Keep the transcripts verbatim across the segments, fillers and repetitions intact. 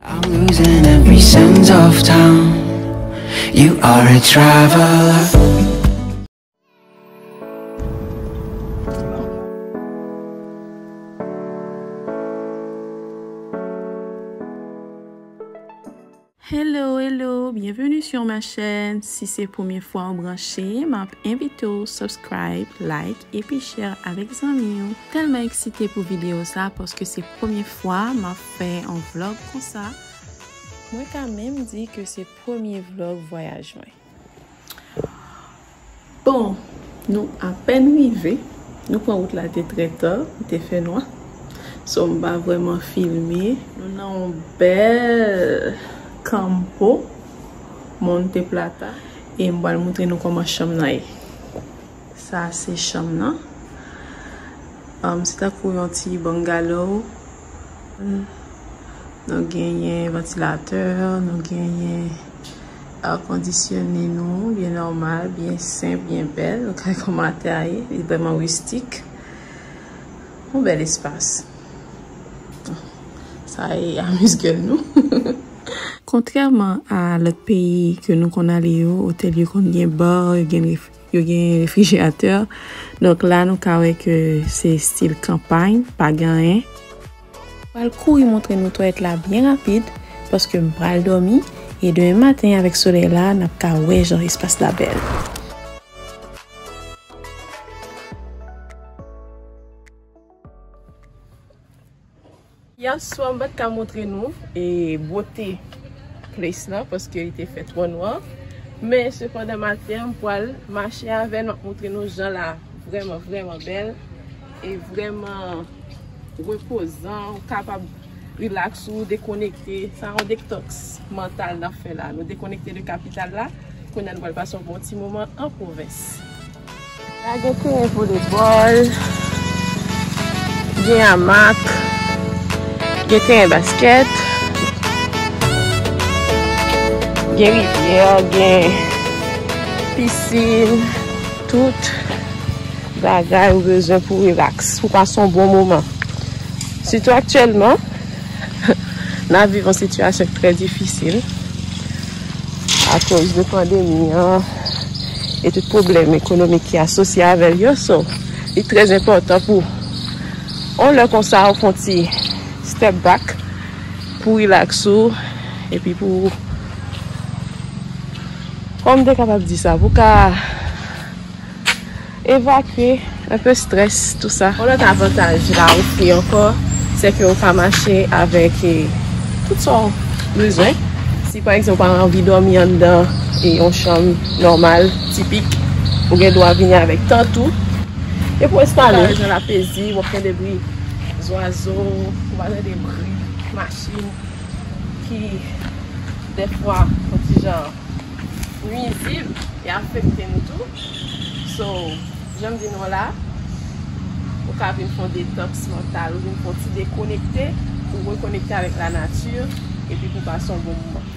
I'm losing every sense of time. You are a traveler. Hello, hello, bienvenue sur ma chaîne. Si se premye fwa ou branche, m ap envite w subscribe, like, epi share avèk zanmi w. Tèlman eksite pou videyo sa, paske se premye fwa m ap fè yon vlog konsa. Mwen ka menm di ke se premye vlog vwayaj mwen. Bon, nou apèn rive. Nou pran wout la, te trè ta, li te fè nwa. So, m pa vrèman filme. Nou nan yon bèl campo, Monte Plata. E m pral montre nou kòman chanm nan ye. Sa se chanm nan. Um, se tankou yon ti bungalow. Nou genyen vantilatè, nou genyen air conditionné nou, byen nòmal, byen senp, byen bèl. Nou ka wè kòman atè a ye, li vrèman ristik. Yon bèl espas. Sa e amuse-gueule nou. Kontrèman a lòt peyi ke nou konn ale yo, otèl yo konn gen bar, yo gen ref-, yo gen refrijeratè. Donk la, nou ka wè ke se estil kanpay, pa gen anyen. Pral kouri montre nou twalèt la byen rapid, paske m pral dòmi, e demen maten avèk solèy la, n ap ka wè jan espas la bèl. Yè swa, m pa t ka montre nou e bote place lan, paske li te fè twò nwa. Men, sepandan, maten an, m pral mache avè nou, m ap montre nou jan la vrèman, vrèman bèl e vrèman repozan. Ou kapab relax ou, dekonekte. Sa yon detox mantal n ap fè la. Nou dekonekte de kapital la. Kounye a, nou pral pase yon bon ti moman an pwovens. La gen teren volebòl, gen amak, gen teren baskèt, gen rivyè, gen pisin, tout bagay ou bezwen pou relax, pou pase yon bon moman. Sitou aktyèlman, n ap viv yon sitiyasyon ki trè difisil akoz de pandemi an e tout pwoblèm ekonomik ki asosye avè l yo. So, li trè enpòtan pou yon lè konsa ou fè yon ti step back pou relax ou, epi pou, kòman m te kapab di sa, pou ka evakye enpe strès, tou sa. Yon lòt avantaj la ofri ankò, se ke ou ka mache avèk, eh, tout sa w bezwen. Si, pa egzanp, ou pa anvi dòmi anndan, eh, yon chanm nòmal, tipik, ou gen dwa vini avèk tant ou. Epi w enstale. Sa rejon la pezib, w ap tande bri zwazo, ou pa tande bri machin ki, dèfwa, yon ti jan nwizib e afekte nou tou. So, jan m di nou la, ou ka vin fè yon detox mantal, ou vin fè yon ti dekonekte, ou rekonekte avèk lanati, epi pou pase yon bon moman.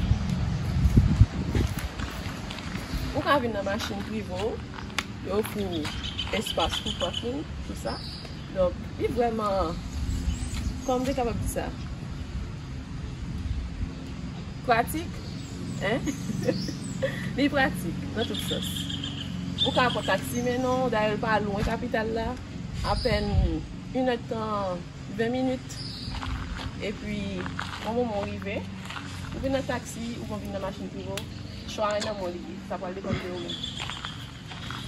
Ou ka vin nan machin prive w, yo ofri w espas pou pakin, tou sa. Donk, li vrèman, kòman m te kapab di sa? Pratik, en? Li pratik, nan tout sans. Ou ka pran taksi mennen w, dayè l pa lwen kapital la, apèn inèdtan, ven minit. Epi, yon moman w rive, ou vin nan taksi, ou konn vin nan machin prive w, chwa a nan men w li ye, sa pral depann de ou menm.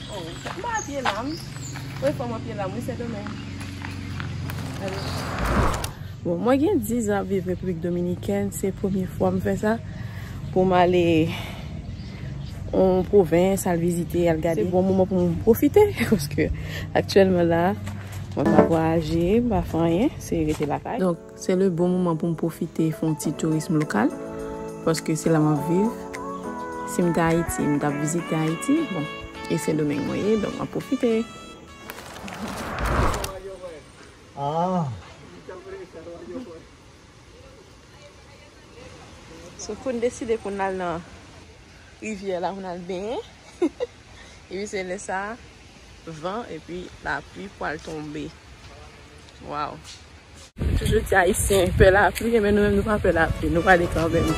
Oh, m pa pye lam. Wi, fò m pye lam, wi, Sendomeng. Bon, mwen gen diz an ap viv Repiblik Dominikèn, se premye fwa m fè sa. Pou m ale yon pwovens, al vizite, al gade. Se bon moman pou m pwofite, paske aktyèlman la, mwen pa vwayaje, m pa fè anyen, se rete lakay. Donk, Se le bon moman pou m pwofite fè yon ti tourism lokal, paske se la m ap viv. Si m te Ayiti, m t ap vizite Ayiti, bon, e Sendomeng mwen ye, donk m ap pwofite. Ah. So, pou n deside pou n al nan rivyè la, pou n al benyen. Epi se lè sa, van epi lapli pral tonbe. Waw. Toujou di Ayisyen pè lapli, men nou menm nou pa pè lapli, nou prale kanmenm.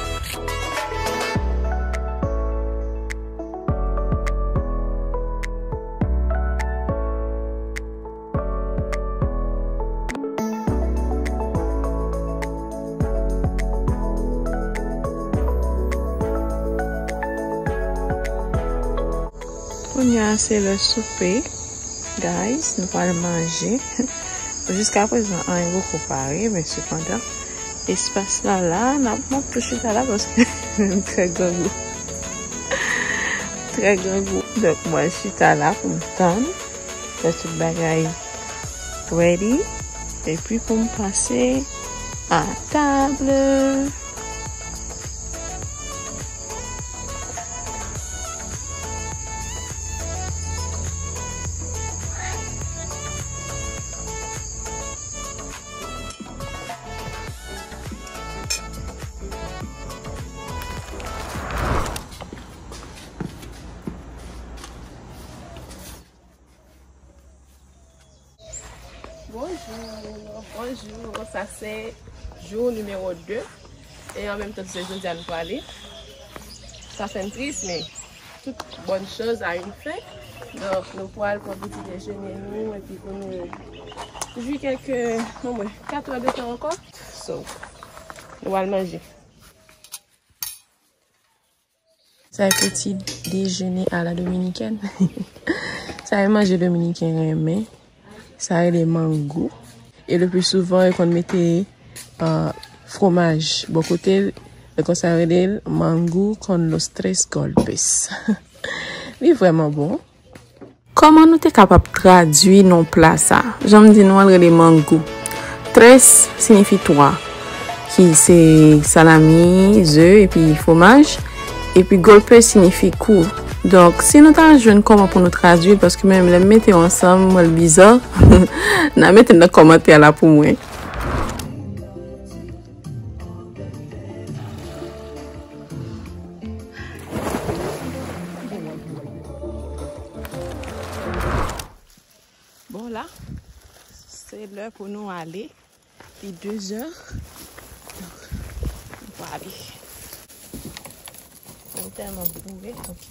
Kounye a se lè soupe, guys, nou pral manje. Jiska prezan, anyen poko pare, men sepandan, espas la la, n ap, m ap tou chita la paske m trè grangou. Trè grangou. Donk, mwen chita la pou m tann. Fè tout bagay ready. Epi pou m pase a tab. Bonjou, bonjou. Sa se jou nimewo de. E an menm tan, se jodi a nou prale. Sa fè m tris, men tout bonne chose a une fin. Donk, nou pral pran piti dejene nou, epi pou nou jwi kèk, omwen, kat è de tan ankò. So, nou pral manje. Sa e piti dejene a la dominikèn. Sa e manje dominiken renmen. Sa rele mangou. E le pli souvan, yo konn mete, euh, fromaj bò kote l. E konsa yo rele l mangou con los tres golpes. Li vrèman bon. Kòman nou te kapab tradui non pla sa? Jan m di nou an, l rele mangou. Tres siyifi twa, ki se salami, ze, epi fwomaj. Epi golpe siyifi kou. Donk, si nou ta jwenn kòman pou nou tradui l, paske menm lè m mete yo ansanm, m wè l biza, n a mete l nan kòmantè la pou mwen. Bon, la, se lè pou nou ale. Li de zè. Donk, nou prale. Nou tèlman boure, ok.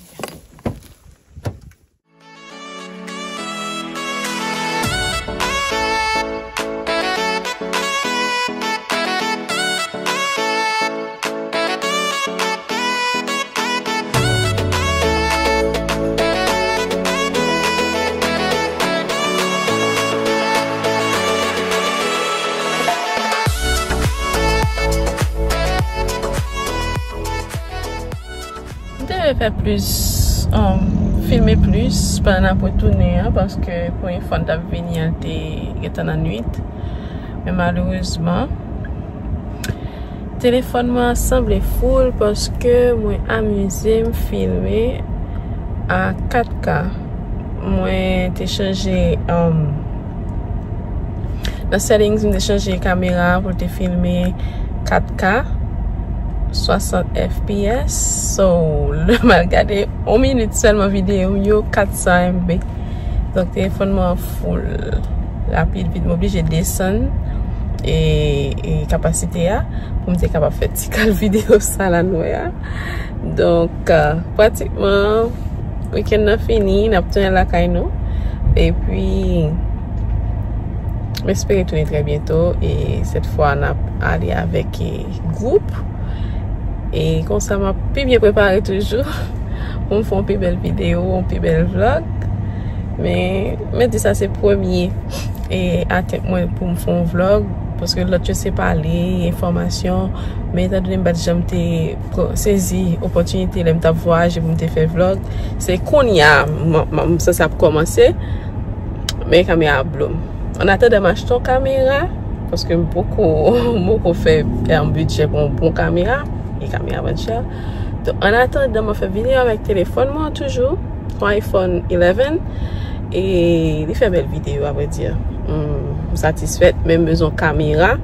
M te vle fè plis, um, filme plis pandan n ap retounen an, paske premye fwa n t ap vini an, l te gentan nan nwit. Men malerezman, telefòn mwen an sanble full paske mwen amize m filme a kat K. Mwen te chanje, um, nan settings, m te chanje kamera pou l te filme kat K, swasant F P S. So, lè m al gade yon minit sèlman videyo m yo, kat san M B. Donk, telefòn mwen an full rapid vit. M oblije desann e, e kapasite a pou m te kapab fè ti kal videyo sa la nou wè a. Donk, euh, pratikman, wikenn nan fini, n ap tounen lakay nou. Epi, m espere tounen trè byento. E sèt fwa, n ap ale avèk, e, gwoup. E konsa, m ap pi byen prepare toujou pou m fè yon pi bèl videyo, yon pi bèl vlog. Men, mèt di sa se premye, e, atank mwen pou m fè yon vlog, paske lòt yo se pale, enfòmasyon, men etan done m pa t janm te pran, sezi opòtinite lè m t ap vwayaje pou m te fè vlog, se kounye a m, m, m sanse ap kòmanse, men kamera ap blo m. An atandan m achte yon kamera, paske m poko, m poko fè, fè yon bidjè pou yon bon kamera, e kamera vann chè. Donk, an atandan m ap fè videyo avèk telefòn mwen toujou, yon iPhone eleven, e li fè bèl videyo, avrèdi. M, m satisfèt, men m bezwen yon kamera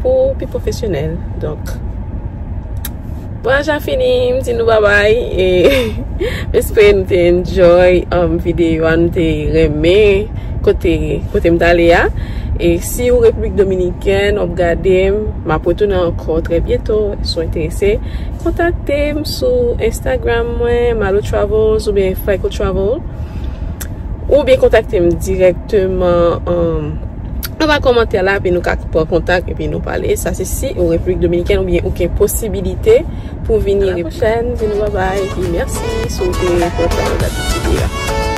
pou pi pwofesyonèl. Donk, vwayaj la fini, m di nou babay, e m espere nou te enjoy, um, videyo a, nou te renmen kote, kote m t ale a. E si ou Repiblik Dominikèn, w ap gade m, m ap retounen ankò trè byento. Si w enterese, kontakte m sou Instagram mwen, Malo Travels oubyen Fico Travel. Oubyen kontakte m dirèkteman, um, anba kòmantè la, epi nou ka pran kontak, epi nou pale. Sa se si ou Repiblik Dominikèn oubyen ou gen posibilite pou vini. A la pwochèn, di nou babay, epi mèsi si w te kontan gade videyo a.